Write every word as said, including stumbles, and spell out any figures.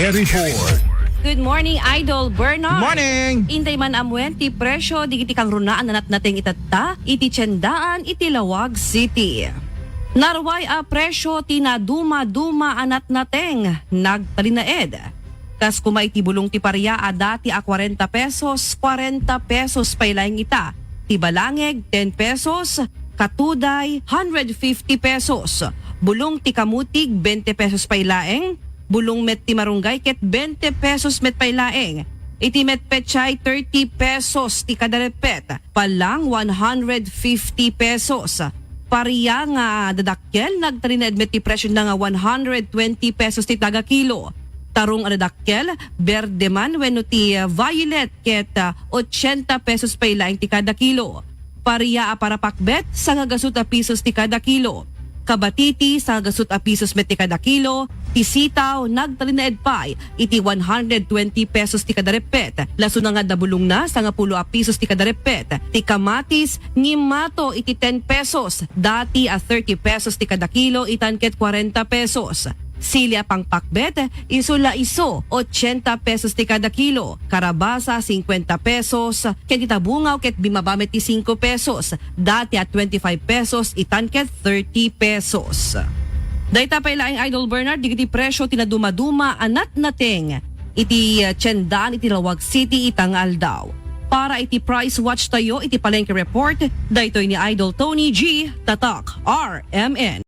Report. Good morning, Idol Bernard. Morning! Intay man amuen ti presyo digiti kangrunaan a natnateng itatta iti tiendaan iti Laoag City. Naruay a presyo ti naduma-duma a natnateng nagtalinaed. Kas kuma iti bulong ti paria a dati a kwarenta pesos, kwarenta pesos pay laeng ita. Ti balangeg, ten pesos, katuday, hundred fifty pesos. Bulong ti kamutig, twenty pesos pay laeng. Bulong met ti marunggay ket twenty pesos met pay laeng. Iti met pechay, thirty pesos ti kada reppet. Palang, one hundred fifty pesos. Paria nga dadakkel, nagtalinaed met ti presyo na nga one hundred twenty pesos ti taga kilo. Tarong a dadakkel, berde man wenno ti, ah, violet ket, ah, ochenta pesos pay laeng ti kada kilo. Paria a parapakbet, sangagasut a pisos ti kada kilo. Kabatiti, sangagasut a pisos met ti kada kilo. Ti sitaw, nagtalinaed pay iti one hundred twenty pesos ti kada reppet. Lasuna nga adda bulongna, sangapulo a pisos ti kada reppet. Ti kamatis, ngimmato iti ten pesos, dati a thirty pesos ti kada kilo, itan ket kwarenta pesos. Sili a pangpakbet, isu la isu, ochenta pesos ti kada kilo. Karabasa, singkwenta pesos. Ken ti tabungaw ket bimaba met ti singko pesos. Dati a twenty-five pesos, itan ket thirty pesos. Dayta pay laeng, Idol Bernard, digiti presyo ti naduma-duma a natnateng iti, uh, tiendaan iti Laoag City ita nga aldaw. Para iti Price Watch tayo iti Palengke Report, daytoy ni Idol Tony G, Tatak R M N.